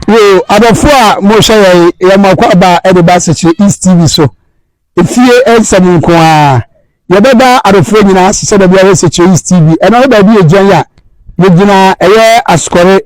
Yo, adɔfo a mohwɛ yɛn, yɛn mo akwaaba de ba Sekyere East TV so. Efie nsɛm nko ara. Yɛbɛda adɔfoɔ nyinaa ase sɛ baabi a Sekyere East TV. Ɛno ne baabi yɛgyina yi a, yɛgyina ɛyɛ Asukɔre.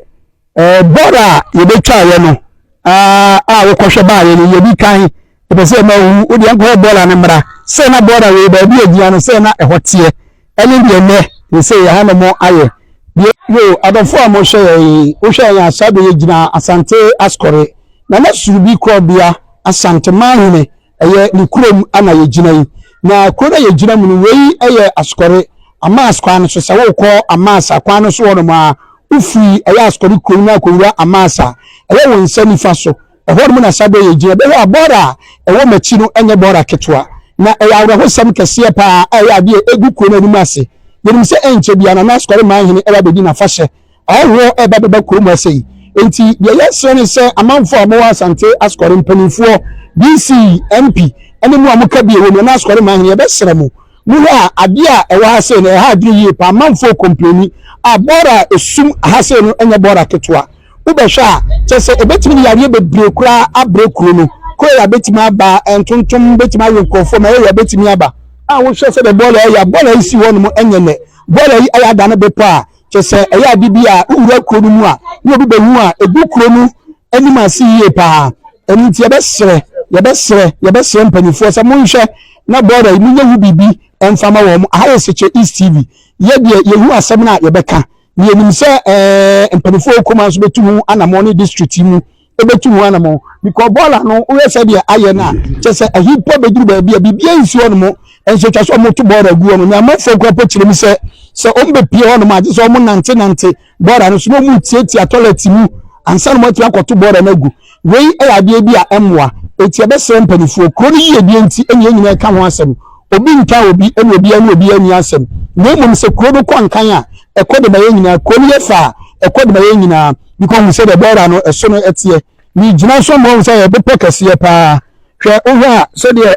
Ɛɛ bɔɔl a yɛbɛtwaeɛ no a wokɔhwɛ baeɛ no, yɛdi kan yɛpɛ sɛ ɛma wohu, wode yɛnkɔhwɛ bɔɔl no mmra. Sɛ na bɔɔl wei baabi yɛgyina no, sɛ na ɛhɔ teɛ. Ɛne deɛ nnɛ, sɛ yɛ hanom ayɛ. Yo, adɔfo a mohwɛ yɛn yi, wohwɛ yɛn a saa bere yɛgyina Asante Asukɔre, Nana Surubi Korɔbea, Asante Manhene, ɛyɛ ne kurom na yɛgyina yi. Na kuro no a yɛgyina mu no, wei yɛ Asukɔre, Amaas kwan no so. Sɛ wokɔ Amaas kwan no so hɔnom a, wofiri ɛyɛ Asukɔre kurom na akɔwura Amaas a, ɛyɛ wo nsa nifa so. Ɛhɔnom na saa bere yɛgyina. Bɛhwɛ a bɔɔla a ɛwɔ m'akyi no nyɛ bɔɔla ketewa. Na ɛyɛ awerɛhosɛm kɛseɛ paa a ɛyɛ adeɛ a ɛgu kuro no anim ase. Yɛnim sɛ ɛnkyɛ biara Nana Asukɔre Manhene ɛreba abɛdi n'afahyɛ. Ahɔhoɔ ɛreba bɛba kurom ha sei. Enti deɛ yɛsrɛ ne sɛ amanfoɔ a mowɔ Asante Asukɔre, mpanimfoɔ, DC, MP, ɛne mo a moka bi ɛwɔ mu, Nana Asukɔre Manhene, yɛbɛsrɛ mo. Mohwɛ a adeɛ a ɛwɔ ha sei no ɛha adwene yie paa. Amanfoɔ kɔmpleni a bɔɔla a ɛsum ha sei no nyɛ bɔɔla ketewa. Wobɛhwɛ a, kyerɛ sɛ ɛbɛtumi de yareɛ bebree koraa abrɛ kuro no. Kolera bɛtumi aba, ntontom bɛtumi awe nkurɔfoɔ, malaria bɛtumi aba. A wohwɛ sɛdeɛ bɔɔla yi ayɛ a, bɔɔla yi si hɔnom nyɛ nnɛ. Bɔɔla yi ayɛ adane bepɔ a, kyerɛ sɛ ɛyɛ ade bi a wowura kuro no mu a, na obi bɛhu a, ɛgu kuro no anim ase yie paa. Ɛno nti yɛbɛsrɛ, yɛbɛsrɛ, yɛbɛsrɛ mpanimfoɔ sɛ monhwɛ na bɔɔla yi monyɛ ho biribi mfa ma wɔn. Aha yɛ Sekyɛ East TV. Yɛ deɛ yɛhu asɛm no a yɛbɛka. Na yɛnim sɛ ɛɛ mpanimfoɔ wɔ kurom nso bɛtu ho anamɔ ne district yi mu bɛtu ho anamɔ because bɔɔla no woyɛ sɛ deɛ ayɛ no a kyɛ sɛ ahi mpo bɛduru baabi a biribiara nsi hɔ nom nso atwa sɛ wɔto bɔɔla gu hɔ no na amanfoɔ kura po kyerɛ mu sɛ sɛ wɔn bɛpie hɔ nom a gye sɛ wɔn nante nante bɔɔla no so na wɔn tiatia toilet mu ansa na wɔn atumi akɔto bɔɔla no agu. Wei yɛ adeɛ bi a ɛmmoa, enti yɛbɛsrɛ mpanimfoɔ, kuro no yiedie nti ɛne yɛn nyinaa ɛka ho asɛm. Obi nka obi ɛne obiara ne obiara nni asɛm, na mmom sɛ kuro no kɔ nkan a, ɛkɔ de ma yɛn nyinaa, kuro no yɛ fɛ a, ɛkɔ de ma yɛn nyinaa, because hu sɛdeɛ bɔɔla no ɛso no ɛteɛ. Megyina nso ma woahu sɛ ɛyɛ bepɔ kɛseɛ paa. Hwɛ, wohwɛ a sɛdeɛ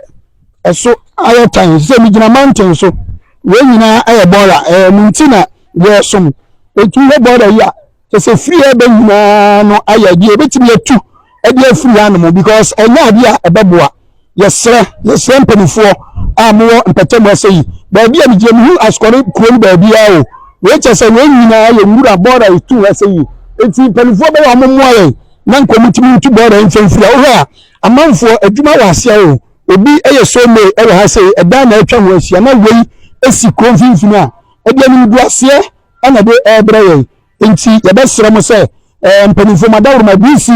ɛso ayɛ tan, sɛ megyina mountain so, wei nyinaa ɛyɛ bɔɔla, ɛɛ mo nti na yɛresom. Enti wohwɛ bɔɔla yi a, kyɛ sɛ firi ɛbɛ nyinaa no ayɛ adeɛ ɛbɛtumi atu ɛde afiri hanom because ɛnyɛ adeɛ a ɛbɛboa. Yɛsrɛ, yɛsrɛ mpanimfoɔ a mowɔ mpɛtɛmu ase yi, baabi a megyina mehu Asukɔre kuro no baabiara o, wei kyɛ sɛ wei nyinaa yɛ nwura bɔɔla ɛtu ha sɛ yi. Enti mpanimfoɔ bɛyɛ wɔn mmoa yɛn na nka wɔn tumi ntu bɔɔla yi mfa mfiri ha. Wohwɛ a amanfoɔ adwuma wɔ aseɛ o, obi yɛ sawmill ɛwɔ ha sei, ɛdan na atwa ho ahyia na wei esi kuro mfimfini a ɛde animguaseɛ ɛna de ɛrebrɛ yɛn. Nti yɛbɛsrɛ mo sɛ ɛɛ mpanimfoɔ mo adaworoma DC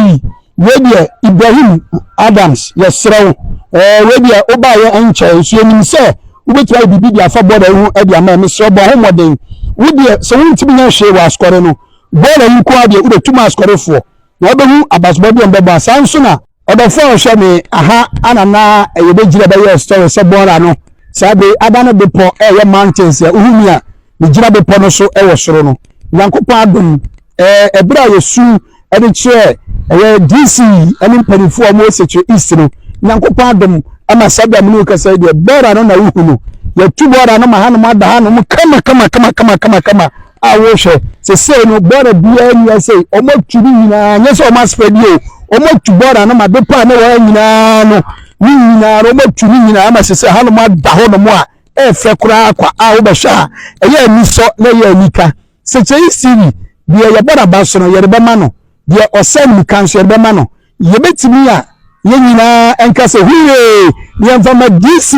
wei deɛ Ibrahim Adams yɛsrɛ wo ɛɛ wei deɛ wobaayɛ nkyɛn nso yɛnim sɛ wobɛtumi ayɛ biribi de afa bɔɔla yi ho de ama yɛn. Mesrɛ bɔ ho mmɔden. Wo deɛ sɛ wontumi nyɛ hwee wɔ asɔre no bɔɔla yi nko ara deɛ wobɛtu ma asɔrefoɔ na wobɛhu abasobɔ bi a wɔbɛbɔ a saa nso na Ɔdɔfo a ɔhwɛ me aha ana na yɛbɛgyina bɛyɛ story sɛ bɔɔla no saa bere ada no bepɔ ɛyɛ mountains a wohu mi a megyina bepɔ no so ɛwɔ soro no. Nyankopɔn adom ɛɛ ɛberɛ a yɛsu ɛde kyerɛ ɛyɛ DC ɛne mpanimfoɔ a wɔwɔ Sekyere East no, Nyankopɔn adom ama saa bere a mene wo kasa yi deɛ bɔɔla no na wohu no. Yɛtu bɔɔla no ma hanom ada hanom kama kama kama kama kama kama a wohwɛ sesei no bɔɔla biara nni ha sei, wɔatu ne nyinaa, nyɛ sɛ wɔn asprɛdi o, wɔatu bɔɔla no ma bepɔ a na ɛwɔ ha nyinaa no ne nyinaa no wɔatu ne nyinaa ama sesei hanom ada hɔnom a ɛyɛ fɛ koraa kwa a wobɛhwɛ a ɛyɛ anisɔ na ɛyɛ anika. Sekyɛyi Siri, deɛ yɛbɔ n'aba so no yɛde bɛma no, deɛ ɔsɛ animka nso yɛde bɛma no. Yɛbɛtumi a yɛn nyinaa nka sɛ hurray na yɛmfa ma DC,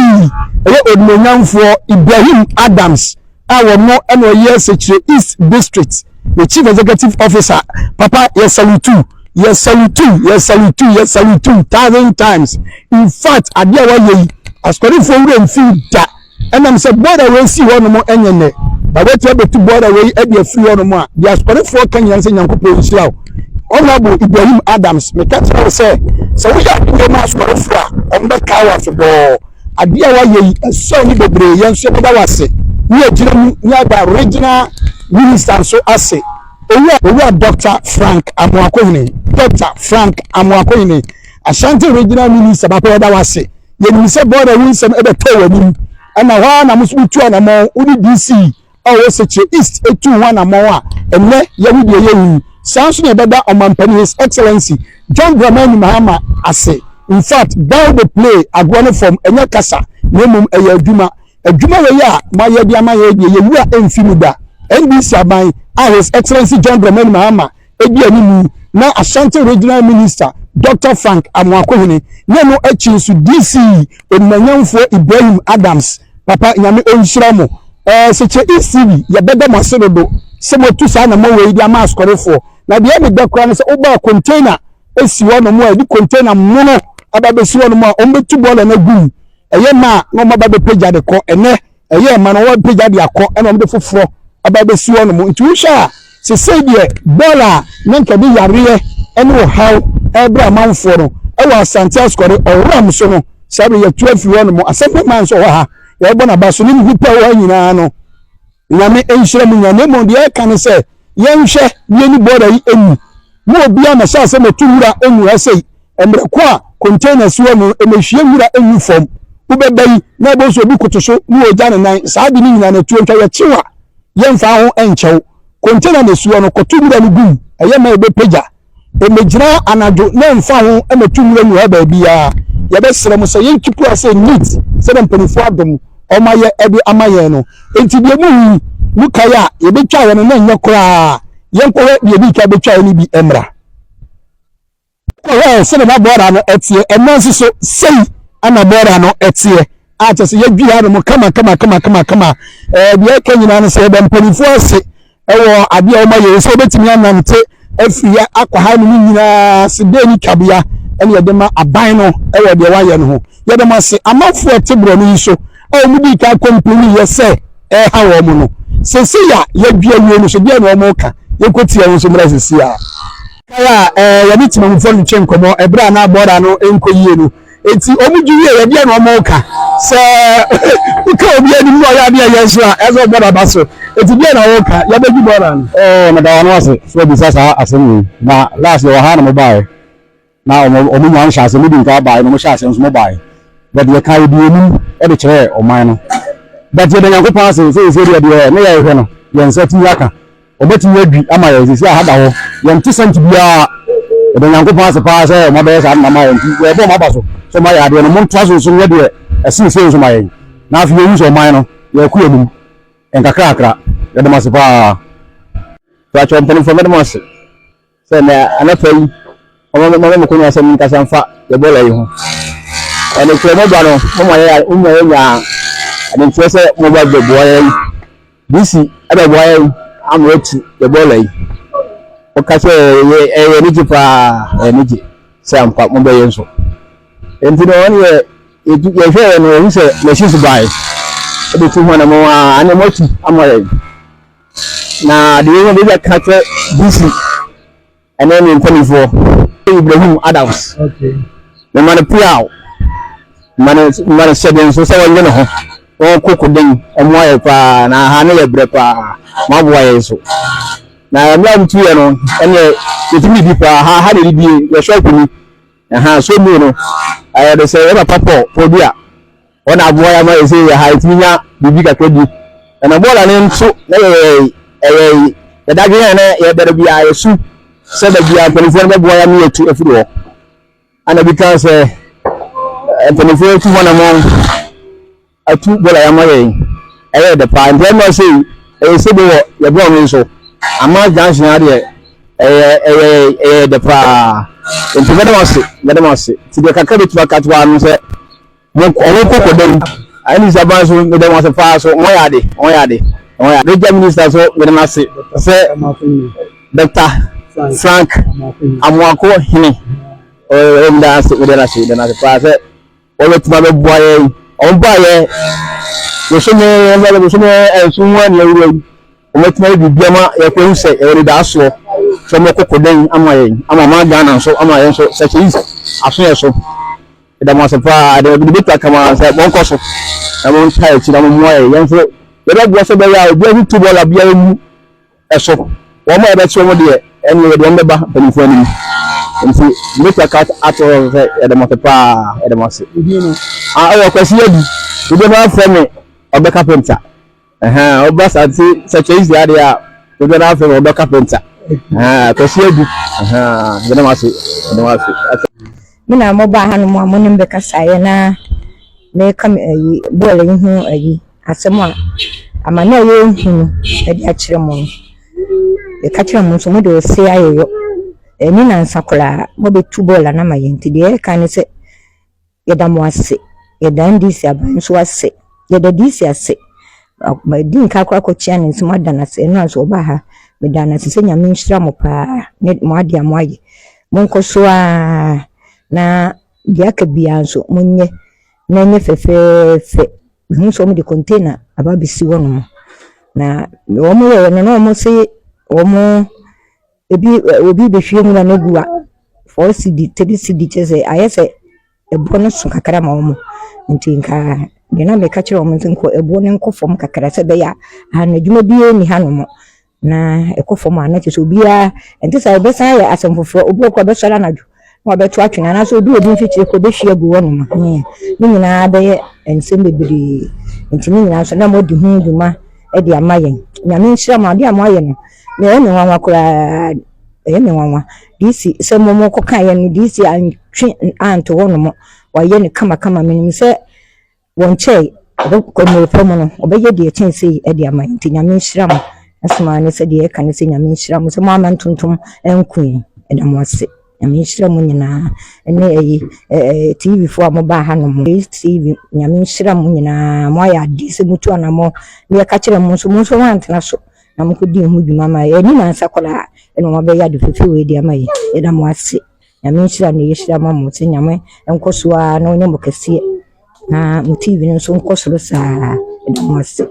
ɛyɛ Onimuonyamfoɔ Ibrahim Adams a ɔno na ɔyɛ Sekyere East District the Chief Executive Officer. Papa, yɛ salute you, yɛ salute you, yɛ salute you, yɛ salute you thousand times. In fact, adeɛ a wayɛ yi, asɔrefoɔ werɛ mfiri da. Ɛnam sɛ bɔɔla wei si hɔnom nyɛ nnɛ, na woatumi abɛtu bɔɔla wei de afiri hɔnom a, deɛ asɔrefoɔ ka nyinaa ne sɛ Nyankopɔn nhyira wo. Honourable Ibrahim Adams, meka kyerɛ wo sɛ, sɛ woyɛ adeɛ ma asɔrefoɔ a, wɔbɛkae wo afebɔɔ. Adeɛ a woayɛ yi, ɛsɔ ani bebree, yɛn nso yɛbɛda wo ase, ne yɛagyina mu, ne yɛada Regional Minister nso ase, Owura, Owura Doctor Frank Amoakohene, Doctor Frank Amoakohene, Ashanti Regional Minister, papa yɛda wo ase. Yɛnim sɛ bɔɔla ho nsɛm bɛtɔ w'anim, ɛna hɔ ara na mo nso motu anammɔn, wo ne DC a ɔwɔ Sekyere East tuu ho anammɔn a ɛnnɛ yɛahu deɛ yɛhu yi. Saa nso na yɛbɛda Ɔmampanin His Excellency John Dramani Mahama ase. In fact, ball de play agorɔ no fam, ɛnyɛ kasa na mmom ɛyɛ adwuma. Adwuma wei a moayɛ de ama yɛn deɛ, yɛn wura mfi mu da. NDC aban a His Excellency John Dramani Mahama di anim na Ashanti Regional Minister Doctor Frank Amoakohene ne ɛno akyi nso DC Onimanyamfoɔ Ibrahim Adams papa Nyame ɔnhyira mo. Ɛɛ Sekyere East TV yɛbɛda mo ase dodo sɛ moatu saa anamɔ wei de ama asɔrefoɔ. Na deɛ ɛmedɛ koraa ne sɛ wobaa container si hɔ nom a yɛde container mono aba bɛsi hɔ nom a wɔbɛtu bɔɔla no agu mu ɛyɛ ma a na wɔaba bɛpagya de kɔ ɛnɛ ɛyɛ ma no wɔbɛpagya de akɔ ɛna wɔde foforɔ aba bɛsi hɔ nom nti wohwɛ a sesei deɛ bɔɔla a na nka de yareɛ ɛne ɔhaw ɛrebrɛ amanfoɔ no ɛwɔ Asante Asukɔre ɔwram so no saa bere yɛtu afiri hɔ nom asɛm no man nso wɔ ha yɛbɔ n'aba so ne nnipa wɔ ha nyinaa no Nyame nhyira mu nyinaa na mmom deɛ ɛka ne sɛ yɛnhwɛ na yɛni bɔɔla yi nni mu obiara mmɛhyɛ ase mmɛto nwura ngu ha sei mmerɛ ko a container si hɔ no mmɛhwie nwura ngu fam wobɛba yi na ɛbɔ nso obi koto so na ɔgya ne nan saa ade no nyinaa no atuo ntwa yɛkyew a yɛmfa ho nkyɛw container na ɛsi hɔ no kɔto nwura no gu mu ɛyɛ ma ɛbɛpagya Mmegyina anadwo na ɛmfa ho mmɛto nwura ngu ha baabiara. Yɛbɛsrɛ mo sɛ yɛn keep ase neat sɛdeɛ mpanimfoɔ adom wɔn ayɛ de ama yɛn no. Enti deɛ mohu yi, mokae a, yɛbɛtwaeɛ no na ɛnyɛ koraa. Yɛnkɔhwɛ deɛ ɛdii kan bɛtwaeɛ no bi mmra. Kɔhwɛ sɛdeɛ na bɔɔla no teɛ. Ɛnnɛ nso so, sei na bɔɔla no teɛ. A kyerɛ sɛ yɛdwi hanom kama kama kama kama kama. Ɛɛ deɛ ɛka nyinaa no sɛ yɛda mpanimfoɔ ase wɔ adeɛ a wɔayɛ yi sɛ wɔbɛtumi anante afiri ha akɔ ha nom nyinaa se dɛn ne twabea ɛne yɛde ma aban no wɔ deɛ wɔayɛ no ho. Yɛda mo ase amanfoɔ a ɛte borɔno yi so a wɔn dii kan kɔmpleni yɛ sɛ ɛreha wɔn no. Seesei a yɛadwi awie no so deɛ na wɔn reka? Yɛnkɔtie wɔn nso mmra seesei a. Kae a yɛne temamufoɔ no twe nkɔmmɔ ɛberɛ a na bɔɔla no nkɔ yie no. Enti wɔn gye wie yɛ deɛ na wɔn reka sɛ woka obi anim na ɔyɛ adeɛ yɛ nso a ɛsɛ ɔbɔ n'aba so. Enti deɛ na wɔreka yɛbɛgye bɔɔla no. Oh, meda wɔn ase sɛ wɔbisa saa asɛm wei. Na last yɛwɔ ha na mobaeɛ. Na wɔn wɔn nya nhyɛ ase, modi nka baeɛ na wɔn hyɛ aseɛ nso mobaeɛ. But yɛka yɛdi anim de kyerɛɛ ɔman no. But yɛda Nyankopɔn ase sɛ seesei deɛ deɛ ne yɛrehwɛ no, yɛn nsa atumi aka. Wɔbɛtumi adwi ama yɛn seesei a ha da hɔ. Yɛnte sɛnti biara. Yɛda Nyankopɔn ase paa sɛ wɔabɛyɛ saa de no ama yɛn. Nti yɛrebɔ wɔn aba so sɛ wɔayɛ adeɛ no. Montoa so nso nyɛ deɛ ɛsen sei nso ma yɛn. Na afei yɛhu sɛ ɔman no, yɛrekɔ yɛn anim nkakrakra. Yɛda mo ase paa. Pakyɛw mpanyinfoɔ mɛda mo ase sɛ nnɛ anɔpa yi wɔma me kwan sɛ menkasa mfa yɛ bɔɔla yi ho. Ɛnokorɛ mo ba no moma yɛ moma yɛnya adenkyerɛ sɛ moba bɛboa yɛn. DC ɛbɛboa yɛn ama yɛatu yɛ bɔɔla yi. Wɔka sɛ ɛyɛ ɛyɛ anigye paa, ɛyɛ anigye sɛ ampa mobɛyɛ nso. Nti no wɔn yɛ yɛtu yɛhwɛ yɛ no yɛhu sɛ machines bae ɛbɛtu ho anamɔ a ane moatu ama yɛn. Na deɛ yɛnya baabi aka kyerɛ DC ɛne ne mpanimfoɔ Ibrahim Adams mema no piaw mema no mema no hyɛden nso sɛ wɔnyɛ ne ho wɔn koko den wɔn ayɛ paa na ha ne yɛ brɛ paa wɔn aboa yɛn so na mmerɛ a wɔtu yɛ no ɛneɛ yɛtumi didi paa ha ha na yɛdidie yɛ shop ni ɛha so mu no ɛyɛ de sɛ yɛ papa pɔ pɔ bi a Wɔn na aboa yɛn ama yɛsɛ yɛ ha yɛtumi nya biribi kakra di. Ɛna bɔɔla no nso na yɛ ɛyɛ yɛdadwene a na yɛda da biara yɛsu sɛ da biara mpanimfoɔ no bɛboa yɛn ama yɛatu afiri hɔ. Ana bi kaa sɛ mpanimfoɔ atu hɔ na mo atu bɔɔla yɛn ama yɛn ɛyɛ dɛ paa nti ɛma sɛ ɛyɛ sɛ bi wɔ yɛbrɛ no nso ama junction adeɛ ɛyɛ ɛyɛ ɛyɛ dɛ paa nti mɛda mo ase mɛda mo ase nti deɛ kakra bɛtumi aka to ano sɛ Mo ɔmo kɔ kɔ dɛm. Ɛne sɛ so meda mo ase paa so wɔn yɛ ade wɔn yɛ ade wɔn yɛ ade. Regional minister so meda no ase sɛ Dr. Frank Amoako Hene ɔyɛ meda ase meda no ase meda no ase paa sɛ wɔbɛtumi abɛboa yɛn wɔn baa yɛ bosome bosome nso ho ani awura yi wɔbɛtumi ayɛ biribi ama yɛkɔhu sɛ yɛwɔ anidasoɔ sɛ wɔkɔ kɔ dɛn ama yɛn ama ɔman Ghana nso ama yɛn nso sɛ kyɛ aso yɛ so. Yɛda mo ase paa. Deɛ mede bɛtwa kama ara sɛ monkɔ so na montaa akyi na mommoa yɛn. Yɛn nso yɛbɛboa sɛ ɛbɛyɛ a obiara ntu bɔɔla biara ngu so. Wɔn a yɛbɛkye wɔn deɛ, ɛnneɛ yɛde wɔn bɛba mpanimfoɔ anim. Nti mɛtwa ka ato hɔ sɛ yɛda mo ase paa. Yɛda mo ase. Ah, ɛwɔ Kwasi Adu. Dodoɔ no ara frɛ me Ɔdɔ Kapenta. Ɛhɛn, woba Asante Sɛkyɛ East adeɛ a, dodoɔ no ara frɛ me Ɔdɔ Kapenta. Kwasi Adu, meda mo ase, meda mo ase. Me na mobaa hanom a mo ne me bɛkasaeɛ na meka me ayi bɔɔl yi ho ayi asɛm a amane a yɛrehu no de akyerɛ mo no. Yɛka kyerɛ mo nso mode ose ayeyɔ. Ɛnni nnansa koraa mobɛtu bɔɔl no ama yɛn nti deɛ yɛreka ne sɛ Yɛda mo ase. Yɛda NDC aban nso ase. Yɛda DC ase. Madi nka akɔ akɔkyea ne nsam ada no ase. Ɛno nso ɔbaa ha. Meda no ase sɛ Nyame nhyira mo paa ne mo adeɛ a moayɛ. Monkɔ so ara na deɛ aka biara nso monyɛ na ɛnyɛ fɛfɛɛfɛ. Mehu sɛ wɔde container aba abɛsi hɔnom. Na wɔyɛeɛ no na wɔse wɔn Ebi obi rebɛhwie nwura no agu a, 4 cedi, 3 cedi kyerɛ sɛ ayɛ sɛ ɛboɔ no so kakra ma wɔn. Nti nka deɛ na meka kyerɛ wɔn nso nka ɛboɔ no nkɔ fam kakra sɛ ɛbɛyɛ a aha no adwuma biara nni hanom. Na ɛkɔ fam a na kyerɛ sɛ obiara ɛnte saa ɛbɛsan ayɛ asɛm foforɔ. Obi wɔ hɔ koraa ɔbɛsɔre anadwo na wabɛto atwene anaasɛ obi wɔ bi mfikyire koraa ɔbɛhwie agu hɔnom. Ne nyinaa bɛyɛ nsɛm bebree. Nti ne nyinaa nso na moadi ho dwuma de ama yɛn. Nyame nhyira mo adeɛ a moayɛ no. Na ɛyɛ me nwanwa koraa, ɛyɛ me nwanwa. DC sɛ mo mo kɔ kaeɛ no DC antwe anto hɔ nom. Wayɛ no kamakama. Menim sɛ wɔn kyɛe ɔbɛkɔ mmerɛ pa mu no ɔbɛyɛ deɛ ɛkyɛn sei de ama yɛn. Nti Nyame nhyira mo. Asɛm ara ne sɛ deɛ ɛka ne sɛ Nyame nhyira mo sɛ mo amma ntontom anku yɛn. Ɛda mo ase. Nyame nhyira mo nyinaa ɛne ɛyi ɛɛ TV foɔ a mo baa ha nom. TV Nyame nhyira mo nyinaa. Mo ayɛ adeɛ sɛ mo tu anamɔ na yɛka kyerɛ mo nso mo nso mo antena so. na mokɔdii ho dwuma ma yɛn. Ɛnni nnansa koraa na wɔabɛyɛ ade fɛfɛ wei de ama yɛn. Yɛda mo ase. Nyame nhyira na yɛhyira ma mo sɛ Nyame nkɔ so ara na ɔnyɛ mo kɛseɛ na mo TV no nso nkɔ soro saa. Yɛda mo ase.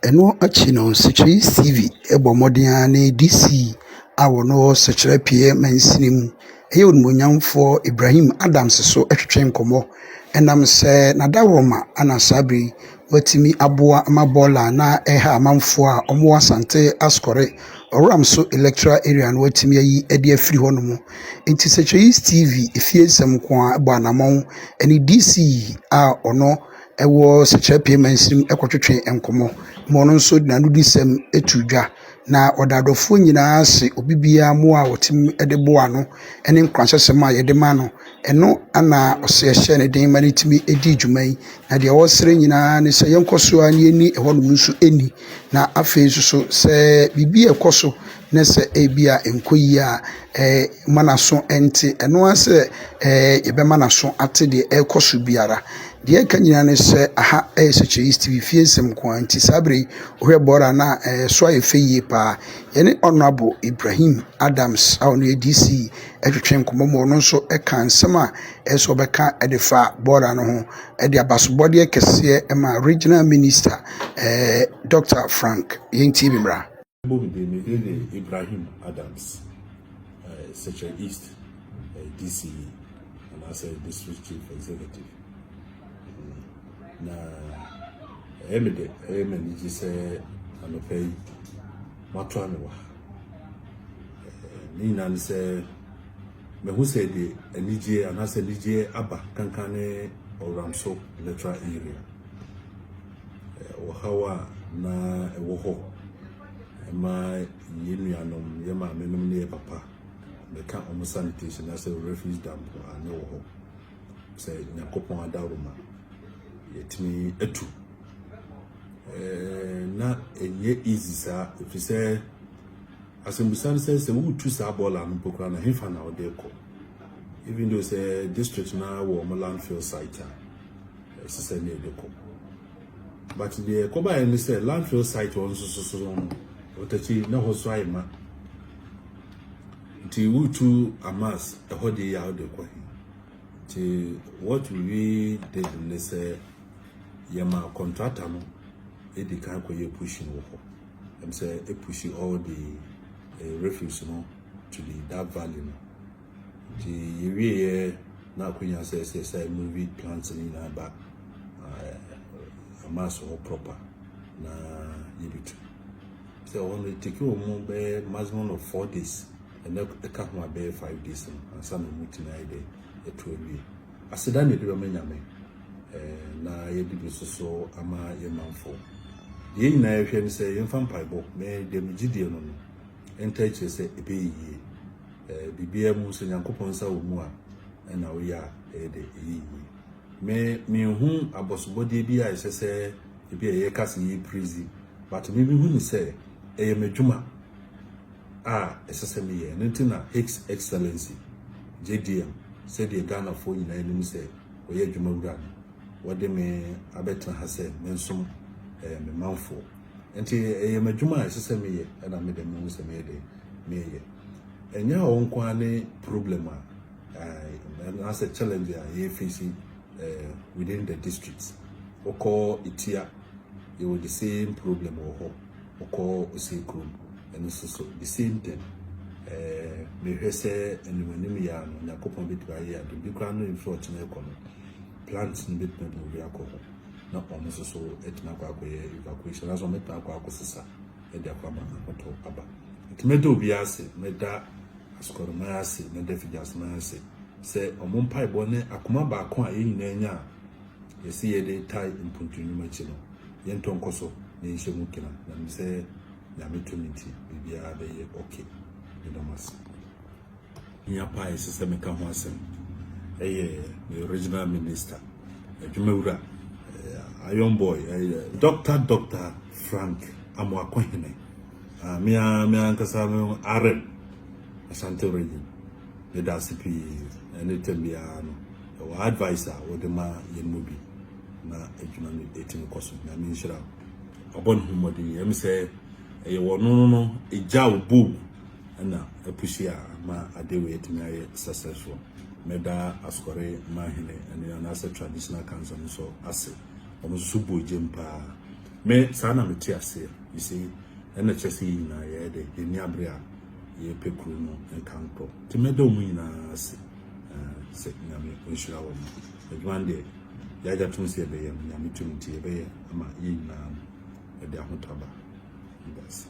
Ɛno akyi no, Sekyere Stevie bɔ mmɔden ara ne DC a ɔno wɔ Sekyere Apueɛ mansini mu Ɛyɛ Onimuonyamfoɔ Ibrahim Adams so twetwe nkɔmmɔ. Ɛnam sɛ n'adaworoma na saa berɛ yi watumi aboa ma bɔɔla a na ɛreha amanfoɔ a wɔwɔ Asante Asukɔre, Ɔworamso Electoral Area no watumi ayi de afiri hɔnom. Nti Sekyere East TV efie nsɛm nko ara bɔ anammɔn ne DC a ɔno wɔ Sekyere Apuei Mansini mu kɔtwetwe nkɔmmɔ ma ɔno nso de n'anodisɛm to dwa. Na ɔda adɔfoɔ nyinaa ase, obi biara mmoa a wɔtumi de boa no ne nkuranhyɛsɛm a wɔde ma no. Ɛno na ɔsɛ ɛhyɛ no den ma no tumi di dwuma yi. Na deɛ ɔresrɛ nyinaa ne sɛ yɛnkɔ so ara na yɛnni ɛhɔnom nso nni. Na afei nso so, sɛ biribi rekɔ so na sɛ ebi a ɛnkɔ yie a, ɛɛ ma n'aso nte. Ɛno ara sɛ ɛɛ yɛbɛma n'aso ate deɛ ɛrekɔ so biara. Deɛ ɛka nyinaa ne sɛ aha yɛ Sekyere East TV, fie nsɛm nko ara nti saa berɛ yi wohwɛ bɔɔla no a ɛso ayɛ fɛ yie paa. Yɛne Honourable Ibrahim Adams a ɔno yɛ DC twetwe nkɔmmɔ ma ɔno nso ka nsɛm a ɛsɛ sɛ ɔbɛka de fa bɔɔla no ho de abasobɔdeɛ kɛseɛ ma Regional Minister eh, Dr. Frank. Yɛntie bi mmra. Mebɔ me din, me din de Ibrahim Adams, eh, Sekyere East eh, DCE anaasɛ District Chief Executive. Mm, na ɛyɛ me dɛ, ɛyɛ me anigye sɛ anɔpa yi matoa me wɔ ha. Eh, ne nyinaa ne sɛ mahu sɛ de anigyeɛ anaasɛ anigyeɛ aba kankan ne Ɔwramso electoral area. Ɔhaw a na ɛwɔ hɔ ma yɛn nuanom, yɛn maamenom ne yɛn papa bɛka wɔn sanitation anaasɛ refuse dump a na ɛwɔ hɔ sɛ Nyankopɔn adaworoma yɛtumi atu. Na ɛnyɛ easy saa ɛfiri sɛ asɛmbusa no sɛ sɛ woretu saa bɔɔla no mpo koraa na hefa na wode kɔ even though sɛ district na wɔ wɔn landfill site a ɛsɛ sɛ ne yɛde kɔ but deɛ ɛkɔbaeɛ ne sɛ landfill site hɔ nso so so no ɔtakyi na hɔ so ayɛ ma nti wotu amas ɛhɔ deɛ yɛ a wode kɔ he nti what we did ne sɛ yɛma contractor no ɛdi kan kɔyɛ pushing wɔ hɔ ɛm sɛ ɛpushi all the uh, refuse no to the that valley no Nti yɛwieɛ na akwanya sɛ ɛsɛ sɛ movie plants no nyinaa ba amas hɔ proper na yɛbɛtu sɛ hɔ no take wɔn mu bɛyɛ maximum of 4 days ɛnɛ ɛka ho a bɛyɛ 5 days no ansa na wɔn tumi ayɛ dɛ ɛtu awie. Aseda na yɛde bɛma Nyame na yɛde bi nso so ama yɛn manfoɔ. Deɛ yɛn nyinaa yɛhwɛ ne sɛ yɛmfa mpaebɔ me deɛ megye die no no. Ɛntaa akyire sɛ ɛbɛyɛ yie. Eh, biribiara mu sɛ Nyankopɔn nsa wɔ mu a, ɛna woyɛ a ɛyɛ dɛ ɛyɛ yie. Me menhu abɔsobɔdeɛ bi a ɛsɛ sɛ ebi a yɛka sɛ yɛ praise, but me mehu ne sɛ ɛyɛ m'adwuma a ɛsɛ sɛ meyɛ. Ɛno nti na His Excellency JDM, sɛdeɛ Ghanafoɔ nyinaa anim sɛ ɔyɛ adwuma wura no, wɔde me abɛtena ha sɛ mensom eh, me manfoɔ. Nti ɛyɛ m'adwuma a ɛsɛ sɛ meyɛ, ɛna me de mehu sɛ meyɛ dɛ meyɛ. Ɛnyɛ a wɔn nko ara ne problem a anaasɛ challenge a yɛfesi within the district. Wokɔ Itia, yɛwɔ the same problem wɔ hɔ. Wokɔ Osei kurom, ɛno nso so the same thing. Mehwɛ sɛ anim anim yɛ ano Nyankopɔn bɛtumi ayɛ adom bi koraa no mfiri ɔkyena ɛkɔ no, plant no bɛtumi abu akɔ hɔ na ɔno nso so atumi akɔ akɔyɛ evacuation anaasɛ ɔmɛtumi akɔ akɔsesa ɛde akɔ ama ahotɔ aba. Nti mɛda obi ase, mɛda Asukɔrɔman ase, mɛda Fidwaseman ase sɛ ɔmo mpaebɔ ne akoma baako a yɛn nyinaa nya a yɛsi yɛde tae mpuntu nnwuma akyi no, yɛntɔ nkɔ so na yɛnhyɛ mu kena na nim sɛ Nyame tumi nti biribiara bɛyɛ okay. Meda mo ase. Hia paa ɛsɛ sɛ meka ho asɛm ɛyɛ me regional minister, adwumawura, iron boy, ɛyɛ Dr. Frank Amoakohene. Me a me ankasa me RM Ashanti Region, meda ase pii ɛne tɛm biara no ɛwɔ advice a wɔde ma yɛn mu bi na adwuma no ɛtumi kɔ so. Nyame nhyira wo. Ɔbɔ ne ho mmɔden yɛm sɛ ɛyɛ wɔn no ɛgya wo boom ɛna apusi a ama ade wei atumi ayɛ successful. Mɛda Asukɔre Mahene ɛne anaasɛ traditional council no nso ase. Wɔn nso so bɔ gyem paa. Me saa na mete aseɛ, you see, ɛna kyerɛ sɛ yɛn nyinaa yɛyɛ dɛ yɛni abere a yɛpɛ kuro no nkankorɔ. Nti mɛda wɔn nyinaa ase sɛ Nyame nhyira wɔn. Adwuma no deɛ yɛagya tom sɛ yɛbɛyɛ no, Nyame tumi nti yɛbɛyɛ ama yɛn nyinaa no ɛde ahotɔ aba. Meda ase.